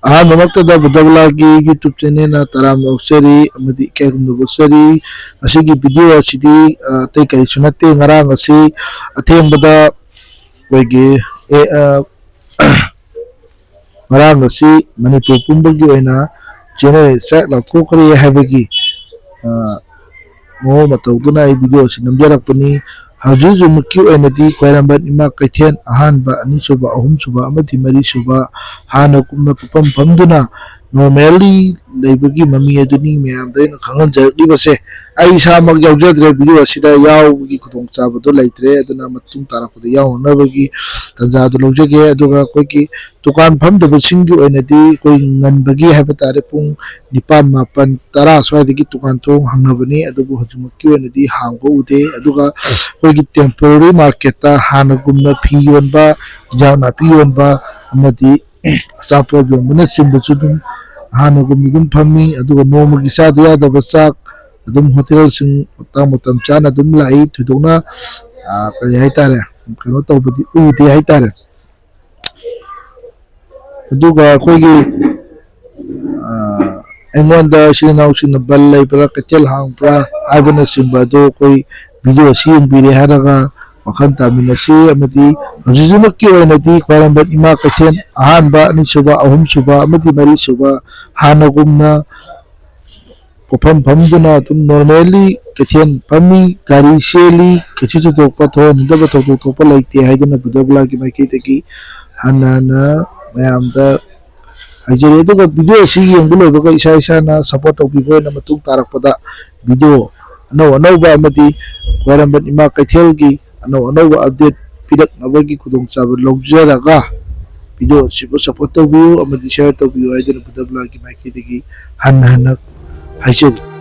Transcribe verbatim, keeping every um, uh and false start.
ꯑꯍꯥꯟꯕꯃꯛꯇꯗ ꯕꯨꯙꯕꯂꯥꯒꯤ YouTube channelꯅ ꯇꯔꯥꯝꯅ ꯑꯣꯛꯆꯔꯤ ꯑꯃꯗꯤ ꯏꯀꯥꯏ ꯈꯨꯝꯅꯕ ꯎꯠꯆꯔꯤ꯫ ꯉꯁꯤꯒꯤ video ꯑꯁꯤꯗꯤ, ꯑ, ꯑꯇꯩ ꯀꯔꯤꯁꯨ ꯅꯠꯇꯦ, ꯉꯔꯥꯡ ꯑꯁꯤ ꯑꯊꯦꯡꯕꯗ ꯑꯩꯈꯣꯏꯒꯤ, ꯑꯦ, ꯑ, ꯉꯔꯥꯡ ꯑꯁꯤ ꯃꯅꯤꯄꯨꯔ ꯄꯨꯝꯕꯒꯤ ꯑꯣꯏꯅ general strike ꯂꯥꯎꯊꯣꯛꯈ꯭ꯔꯦ ꯍꯥꯏꯕꯒꯤ, ꯑ, ꯃꯑꯣꯡ ꯃꯇꯧꯗꯨꯅ ꯑꯩ video ꯑꯁꯤ ꯅꯝꯖꯔꯛꯄꯅꯤ꯫ ꯍꯧꯖꯤꯛ ꯍꯧꯖꯤꯛꯃꯛꯀꯤ ꯑꯣꯏꯅꯗꯤ ꯈ꯭ꯋꯥꯏꯔꯝꯕꯟ ꯏꯃꯥ ꯀꯩꯊꯦꯜ ꯑꯍꯥꯟꯕ, ꯑꯅꯤꯁꯨꯕ, ꯑꯍꯨꯝꯁꯨꯕ ꯑꯃꯗꯤ ꯃꯔꯤꯁꯨꯕ ꯍꯥꯟꯅꯒꯨꯝꯅ ꯄꯨꯐꯝ ꯐꯝꯗꯨꯅ normally ꯂꯩꯕꯒꯤ ꯃꯃꯤ ꯑꯗꯨꯅꯤ ꯃꯌꯥꯝꯗ ꯑꯩꯅ ꯈꯪꯍꯟꯖꯔꯛꯂꯤꯕꯁꯦ꯫ ꯑꯩ ꯏꯁꯥꯃꯛ ꯌꯥꯎꯖꯗ꯭ꯔꯦ, video ꯑꯁꯤꯗ ꯌꯥꯎꯕꯒꯤ ꯈꯨꯗꯣꯡꯆꯥꯕꯗꯣ ꯂꯩꯇ꯭ꯔꯦ, ꯑꯗꯨꯅ ꯃꯇꯨꯡ ꯇꯥꯔꯛꯄꯗ ꯌꯥꯎꯅꯅꯕꯒꯤ ꯇꯥꯟꯖꯥꯗꯨ ꯂꯧꯖꯒꯦ꯫ ꯑꯗꯨꯒ ꯑꯩꯈꯣꯏꯒꯤ ꯗꯨꯀꯥꯟ ꯐꯝꯗꯕꯁꯤꯡꯒꯤ ꯑꯣꯏꯅꯗꯤ ꯑꯩꯈꯣꯏ ꯉꯟꯕꯒꯤ ꯍꯥꯏꯕ ꯇꯥꯔꯦ, ꯄꯨꯡ ꯅꯤꯄꯥꯟ, ꯃꯥꯄꯟ, ꯇꯔꯥ ꯁ꯭ꯋꯥꯏꯗꯒꯤ ꯗꯨꯀꯥꯟ ꯊꯣꯡ ꯍꯥꯡꯅꯕꯅꯤ, ꯑꯗꯨꯕꯨ ꯍꯧꯖꯤꯛꯃꯛꯀꯤ ꯑꯣꯏꯅꯗꯤ ꯍꯥꯡꯕ ꯎꯗꯦ꯫ ꯑꯗꯨꯒ ꯑꯩꯈꯣꯏꯒꯤ temporary marketꯇ ꯍꯥꯟꯅꯒꯨꯝꯅ ꯐꯤ ꯌꯣꯟꯕ, ꯏꯟꯖꯥꯡ ꯅꯥꯄꯤ ꯌꯣꯟꯕ ꯑꯃꯗꯤ ꯑꯆꯥꯄꯣꯠ ꯌꯣꯟꯕꯅꯆꯤꯡꯕꯁꯨ ꯑꯗꯨꯝ ꯍꯥꯟꯅꯒꯨꯝꯅ ꯑꯗꯨꯝ ꯐꯝꯃꯤ꯫ ꯑꯗꯨꯒ ꯅꯣꯡꯃꯒꯤ ꯆꯥꯗ ꯌꯥꯗꯕ ꯆꯥꯛ ꯑꯗꯨꯝ ꯍꯣꯇꯦꯜꯁꯤꯡ ꯃꯇꯥꯡ ꯃꯇꯝ ꯆꯥꯅ ꯑꯗꯨꯝ ꯂꯥꯛꯏ꯫ ꯊꯣꯏꯗꯣꯛꯅ, ꯑ, ꯀꯔꯤ ꯍꯥꯏꯇꯥꯔꯦ, ꯀꯩꯅꯣ ꯇꯧꯕꯗꯤ ꯎꯗꯦ ꯍꯥꯏꯇꯥꯔꯦ꯫ ꯑꯗꯨꯒ ꯑꯩꯈꯣꯏꯒꯤ, ꯑ, ꯑꯩꯉꯣꯟꯗ ꯏꯆꯤꯜ ꯏꯅꯥꯎꯁꯤꯡꯅ ꯕꯟ ꯂꯩꯕ꯭ꯔꯥ, ꯀꯩꯊꯦꯜ ꯍꯥꯡꯕ꯭ꯔꯥ ꯍꯥꯏꯕꯅꯆꯤꯡꯕ ꯑꯗꯨ ꯑꯩꯈꯣꯏ video ꯑꯁꯤ ꯌꯦꯡꯕꯤꯔꯦ ꯍꯥꯏꯔꯒ ꯋꯥꯈꯜ ꯇꯥꯃꯤꯟꯅꯁꯤ꯫ ꯑꯃꯗꯤ ꯍꯧꯖꯤꯛ ꯍꯧꯖꯤꯛꯃꯛꯀꯤ ꯑꯣꯏꯅꯗꯤ ꯈ꯭ꯋꯥꯏꯔꯝꯕꯟ ꯏꯃꯥ ꯀꯩꯊꯦꯜ ꯑꯍꯥꯟꯕ, ꯑꯅꯤꯁꯨꯕ, ꯑꯍꯨꯝꯁꯨꯕ ꯑꯃꯗꯤ ꯃꯔꯤꯁꯨꯕ ꯍꯥꯟꯅꯒꯨꯝꯅ ꯄꯣꯠꯐꯝ ꯐꯝꯗꯨꯅ ꯑꯗꯨꯝ normally ꯀꯩꯊꯦꯜ ꯐꯝꯃꯤ, ꯒꯥꯔꯤ ꯆꯦꯜꯂꯤ, ꯀꯩꯁꯨ ꯊꯣꯏꯗꯣꯛꯄ ꯊꯣꯛꯍꯟꯅꯤꯡꯗꯕ ꯊꯧꯗꯣꯛ ꯊꯣꯛꯄ ꯂꯩꯇꯦ ꯍꯥꯏꯗꯨꯅ ꯕꯨꯙꯕꯂꯥꯒꯤ ꯃꯥꯏꯀꯩꯗꯒꯤ ꯍꯟꯅ ꯍꯟꯅ ꯃꯌꯥꯝꯗ ꯍꯥꯏꯖꯔꯤ꯫ ꯑꯗꯨꯒ video ꯑꯁꯤ ꯌꯦꯡꯕ ꯂꯣꯏꯕꯒ ꯏꯁꯥ ꯏꯁꯥꯅ support ꯇꯧꯕꯤꯕ ꯑꯣꯏꯅ ꯃꯇꯨꯡ ꯇꯥꯔꯛꯄꯗ video ꯑꯅꯧ ꯑꯅꯧꯕ ꯑꯃꯗꯤ ꯈ꯭ꯋꯥꯏꯔꯝꯕꯟ ꯏꯃꯥ ꯀꯩꯊꯦꯜꯒꯤ ꯑꯅꯧ ꯑꯅꯧꯕ update ꯄꯤꯔꯛꯅꯕꯒꯤ ꯈꯨꯗꯣꯡꯆꯥꯕ ꯂꯧꯖꯔꯒ video ꯑꯁꯤꯕꯨ support ꯇꯧꯕꯤꯌꯨ ꯑꯃꯗꯤ share ꯇꯧꯕꯤꯌꯨ ꯍꯥꯏꯗꯨꯅ ꯕꯨꯙꯕꯂꯥꯒꯤ ꯃꯥꯏꯀꯩꯗꯒꯤ ꯍꯟꯅ ꯍꯟꯅ ꯍꯥꯏꯖꯔꯤ꯫